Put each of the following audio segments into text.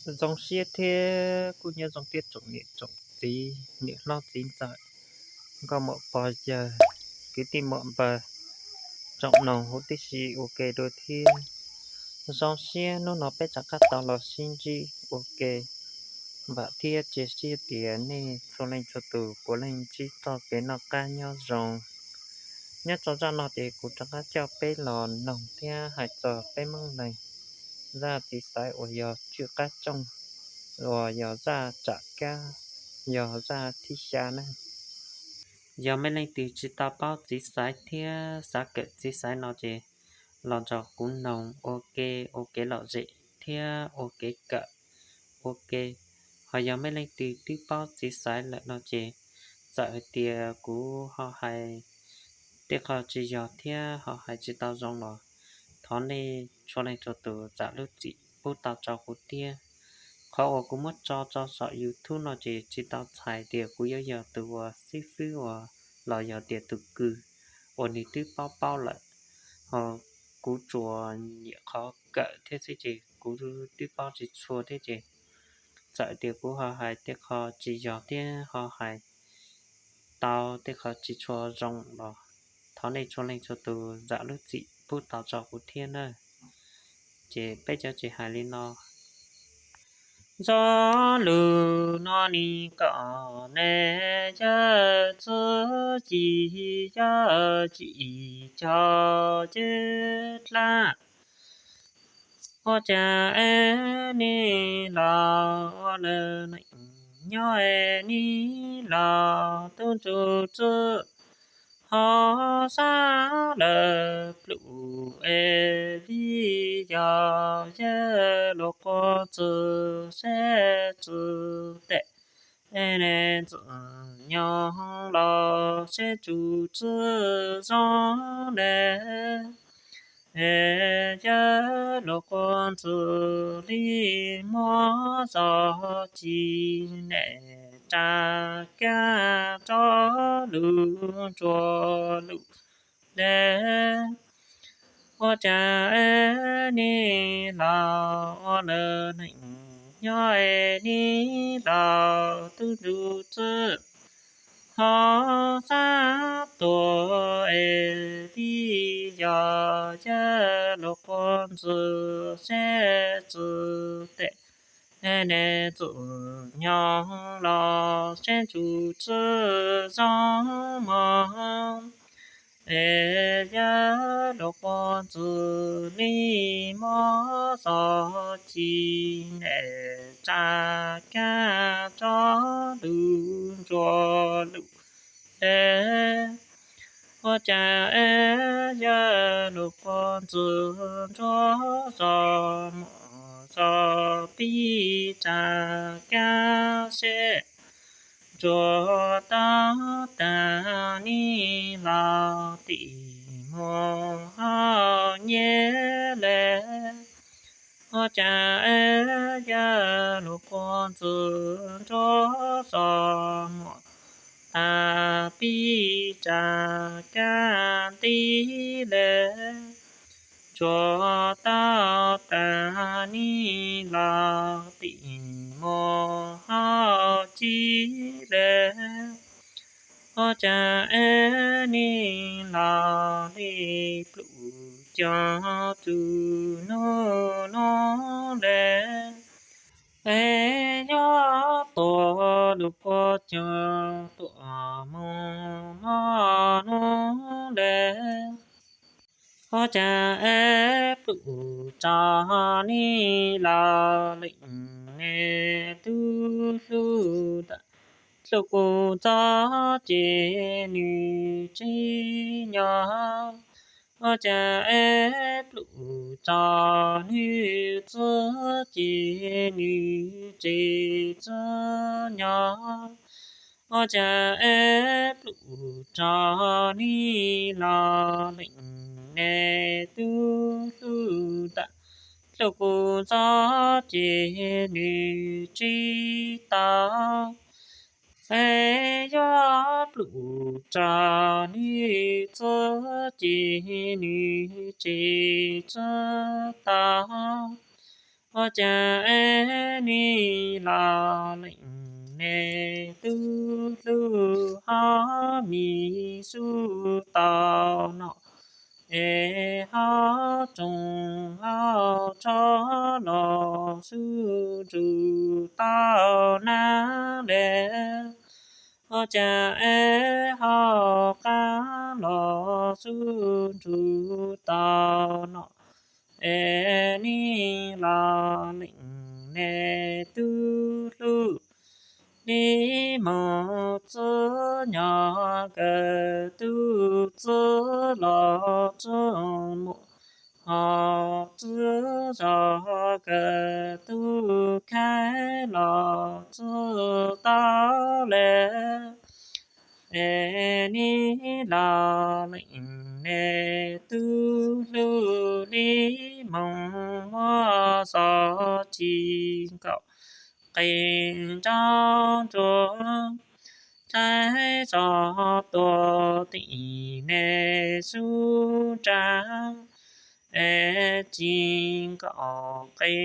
Zoo siab thiab kuj nyob zoo thiab tsoom niam tsoom txiv, niam hlob txiv ntxawm, nkauj muam pog yawg, kwv tij muam npawg, tsoom mloog huv tib si ua ke dua thiab. Zoo siab hnub no peb rov qab tau los sib ntsib ua ke npam thiab cia siab tias nej txhua leej txhua tus puav leej ntsib txoj kev noj qab nyob zoo. Nyob rau zaj no ces kuv rov qab coj peb los noog thiab hais txog peb Hmoob neeg zaj txiv xaiv uas yog tswj qab rooj, uas yog zaj tsam kab, yog zaj thib xya na. Yog mej leej twg tsis tau paub txiv xaiv thiab xav kawm txiv xaiv no ces los nrog kuv noog ua ke, ua kev lom zem thiab ua kev kawm ua ke. Ho yog mej leej twg twb paub txiv xaiv lawm no ces txawm hais tias kuv ho hais tej qho tsis yog thiab ho hais tsis tau zoo los thov nej txhua leej txhua tus zam lub txim pub tau rau kuv thiab. Qhov uas kuv muab tso rau saum YouTube no ces tsis tau txhais tias kuv yuav yog tus uas xib fwb uas los yog tias tus kws uas nws twb paub paub lawm. Ho kuv tsuas nyiam qhov kawm thiab xwb ces kuv twb paub tsis txhua thiab ces txawm tias kuv ho hais tej qho tsis yog thiab ho hais tau tej qho tsis tshua zoo los thov nej txhua leej txhua tus zam lub txim pub tau rau kuv thiab na. Ces peb cov tsis hais li no. Zoo lug no ni kom ne, yawg txwj ci yog tsis cog ceg dlab. Ua cas es neb los ua lawm neej nyob es neb los tub ntsuj txwj ho xab lawm plum es vij yog yawg luag quas txwj seb txwj tes es ne ntxwm nyoog los seb tsuj txwj zoo ne. Es yawg luag quas txwj li muab zog ci nem tsa kab tso lug ntsuag lug le. Ua cas es neb los ua lawm neej nyob es neb los tub ntsuj txwj ho xab tuag es vij yog yawg luag quas txwj seb txwj tes es ne ntxwm nyoog los seb tsuj txwj zoo mog. Es yawg luag quas txwj li muab zog ci nem tsa kab tso lug ntsuag lug le. Ua cas es yawg luag quas txwj ntsuag zog muag zog pib tsa kab seb ntsuag tau tag neb los tim muag hauv nyem le. Ua cas es yawg luag quas txwj ntsuag zog muag tag pib tsa kab ntib le. Ntsuag tau tag neb los tim muag hauv ci le. Ua cas es neb los li plum cog tsuj nub nub le. Es yog tuaj luag quas cog tuaj moog mob nub le. Ua cas es plum tso neb los leej ne tub hlub ntawm hlub kuv txog ces nws tseem nyob. Ua cas es plum tso nws txog ces nws tseem txog nyob. Ua cas es plum tso neb los leej ne tub hlub ntawm hlub kuv txog ces nws tseem tau. Es yog plum tso nws txog ces nws tseem txog tau. Ua cas es nej los leej nej tub hlub ho mis xub tau nom, es ho tsoos ho tsho los xub ntsug tau nab le. Ua cas es ho qab los xub ntsug tau nom, es nej los leej nej tub hlub li moog txwb nyob kawg tub txwb los txwb muam, ho txwb zog kawg tub khaib los txwb tau le. Es nej los leej nej tub hlub li moog muab xov tsis nkaum qee nrov ntsuag, dlaib zog tuag tim nej xub nrag, es tsis nkaum qee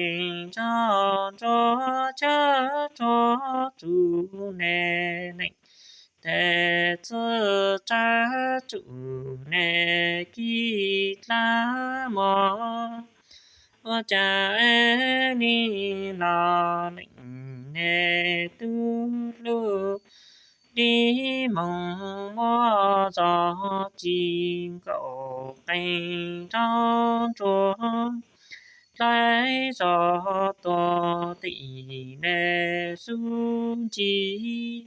nrov ntsuag chab tshuab tsum nej neej, tes txwb tsab tsum nej kib dlaab mog. Ua cas es nej los leej nej tub hlub li moog muab zog tsis nkaum qee nrov ntsuag, dlaib zog tuag tim nej xub ntsig,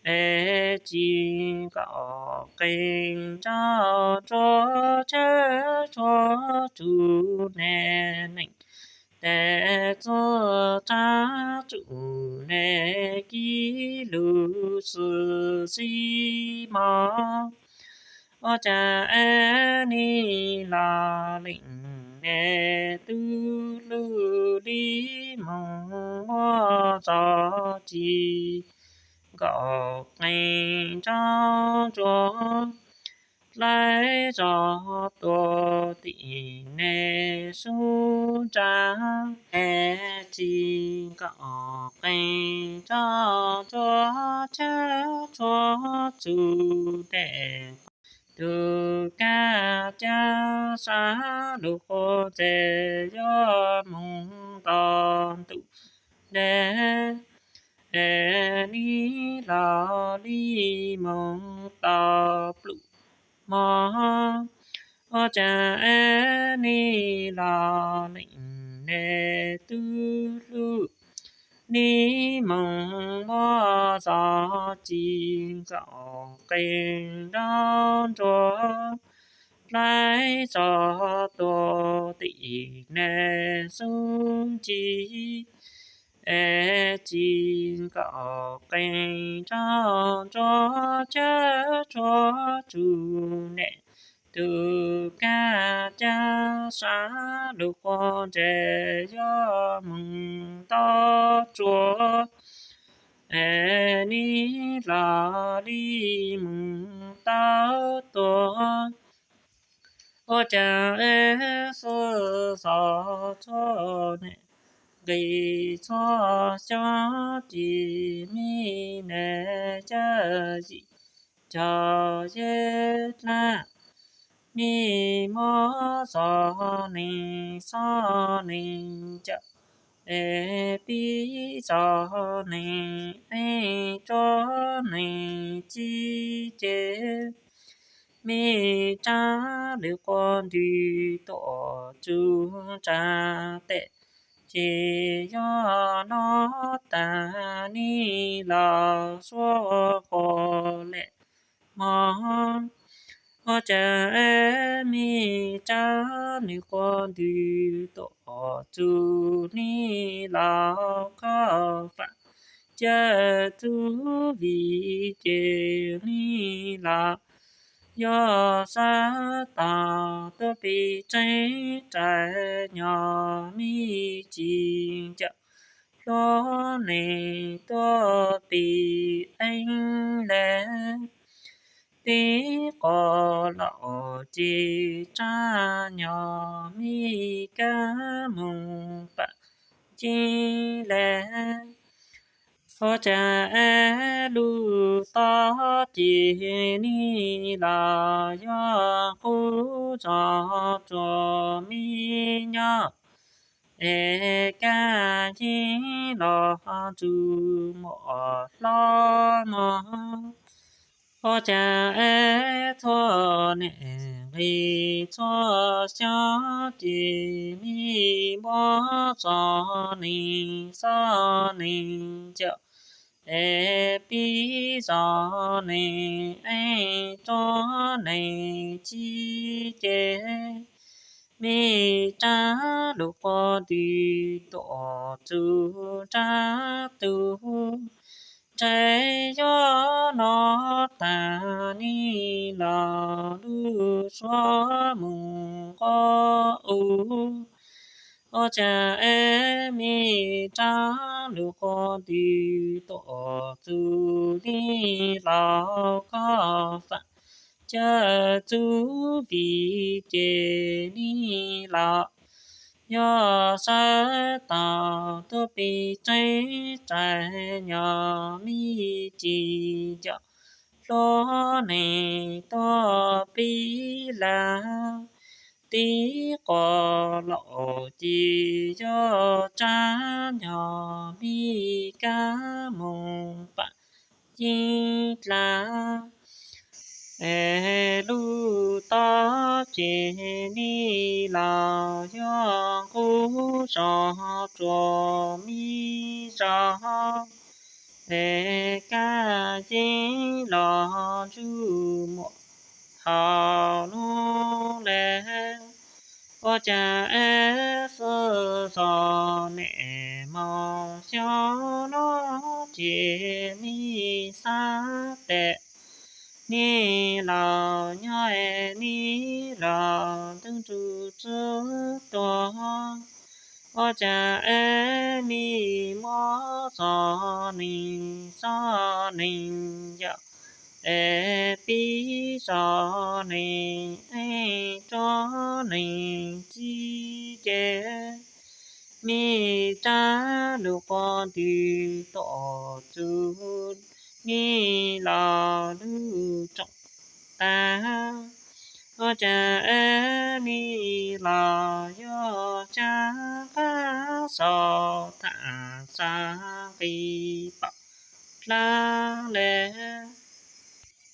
es tsis nkaum qee nrov ntsuag chab tshuab tsum nej neej, tes txwb tsab tsum nej kib lug xwm txij mog. Ua cas es nej los leej nej tub hlub li moog muab zog tsis nkaum qee nrov ntsuag, dlaib zog tuag tim nej xub ntsag, es tsis nkaum qee nrov ntsuag chab tshuab tsum nej, tug kab cab sab lug quas ntses yuav moog tau ntuj le. Es nej los li moog tau pluj mog. Ua cas es nej los leej nej tub hlub li moog muab zog tsis nkaum qee nrov ntsuag, dlaib zog tuag tim nej xub ntsig, es tsis nkaum qee nrov ntsuag chab tshuab tsum nej, tug kab cab sab lug quas ntses yuav moog tau tsuag, es nej los li moog tau tuag. Ua cas es xwb xov txhua nej, nqis txhua xyoo tsis mej nej caj yim cog yeb dlaab, mej muab xov neeg xov neeg cawm, es pib xov neeg eeb tsuab neeg txib ces, mej tsab lwm quas ntws tuam txug ntsa tes, ces yog nov tas nej los suab quas lem mog. Ua cas es mej tsab lwm quas ntws tuam txug nej los koj fam caj txug vim ces nej los yog sab tog tuab pes tseeb rais nyob mej tsis cawm, hluas neeg tuab pes eeb le. Teb quas los ces tsab nyob mej kab moog pam cib le. Ua cas es lub tod ces nej los yog qub zos tsuas me nyob, es kaj yeeb los ntsug muam hlob mog. Ua cas es txhua niaj nqis txhua xyoo ces nej muab txom neeg xom neeg cawm, es pib txom neeg eej rua neeg cib ces mej rab lug quas ntws tuam txug rab tug ntse. Yog no tas nej los lub suab mus nqua u, ua cas es mej rab lug quas ntws tuam txug nej los koj fam cawm txuj vim ces nej los yog sawv tau tuaj peb tseeb rais nyob mej tsis cawm hluas neeg tuaj peb lawm. Tib quas laus ces yog tsab nyob mej kab moog pam yeeb dlaab. Es lub tod ces nej los yog qub zos tsuas mej zog, es kaj yeeb los ntsug muam hauv lub le. Ua cas es xwb zos nem mos xyoo no ces mej xav tes nej los nyob es nej los tub ntsug txub tuag. Ua cas es mej muab txom neeg xom neeg yawm, es pib txom neeg eej rua neeg cib ces mej rab lug quas ntws tuam txug nej los lub rooj tag. Ua cas es nej los yog tsab qab sau tham xav nqis paum dlaab le.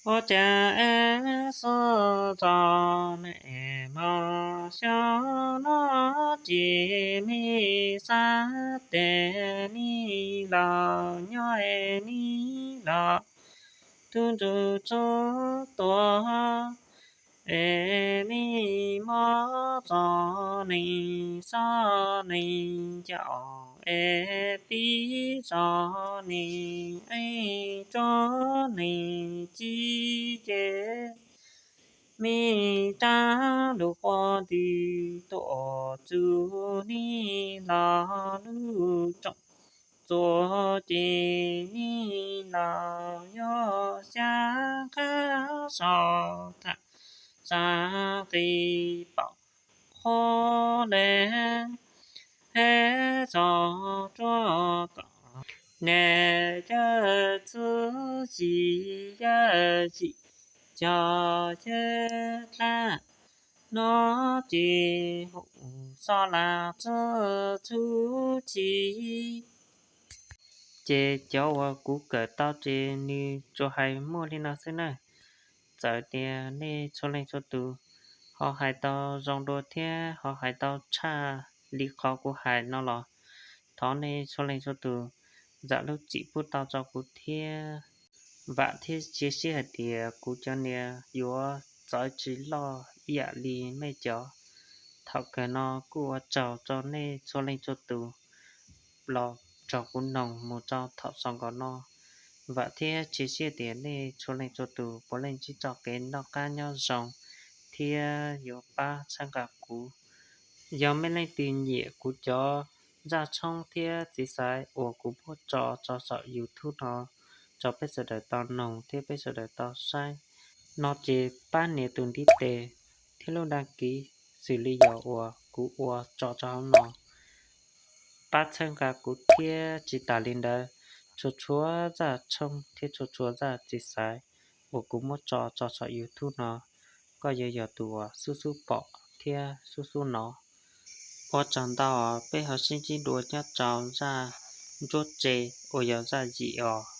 Ua cas es xwb zos nem mos xyoo no ces mej xav tes nej los nyob es nej los tub ntsug txub tuag. Es mej muab txom neeg xom neeg yawm, es pib txom neeg eej rua neeg cib ces mej rab lug quas ntws tuam txug nej los lub rooj txuas ces nej los yog xyab qab sau tham xav nqis paum qhuav le. Hab txog ruaj kom niam yawm txwv yim yawm yim cog yawm dlaab, no ces hum xov lav txwv txhub ci. Ces cov uas kuv kawm tau ces nws tsuas hais muaj li no xwb na. Txawm tias nej txhua leej txhua tus ho hais tau zoo dua thiab ho hais tau tshaj li qhov kuv hais no los thov nej txhua leej txhua tus zam lub txim pub tau rau kuv thiab. Vam thiab cia siab hais tias kuv cov niam yuav txawv tsis loj ib yam li mej cov. Thaum kawg no kuj ua tsaug rau nej txhua leej txhua tus los nrog kuv noog mus rau thaum xaus nkaus no. Vam thiab cia siab tias nej txhua leej txhua tus puav leej ntsib txoj kev noj qab nyob zoo thiab yuav pab txhawb nqa kuv. Yog mej leej twg nyiam kuv cov zaj tshoob thiab txiv xaiv uas kuv muab tso rau saum YouTube no rau peb sawv daws tau noog thiab peb sawv daws tau saib no ces pab nias tus ntiv tes thiab lub dag kiv xws li yog uas kuv ua tso rau hauv no. pab txhawb nqa kuv thiab. Tsis tas li ntawd, txhua txhua zaj tshooj thiab txhua txhua zaj txiv xaiv uas kuv muab tso tso saum YouTube no, koj yuav yog tus uas xub xub pom thiab xub xub hnov. Ua tsaug ntau, peb ho sib ntsib dua nyob rau zaj ntsuab tse uas yog zaj yim os.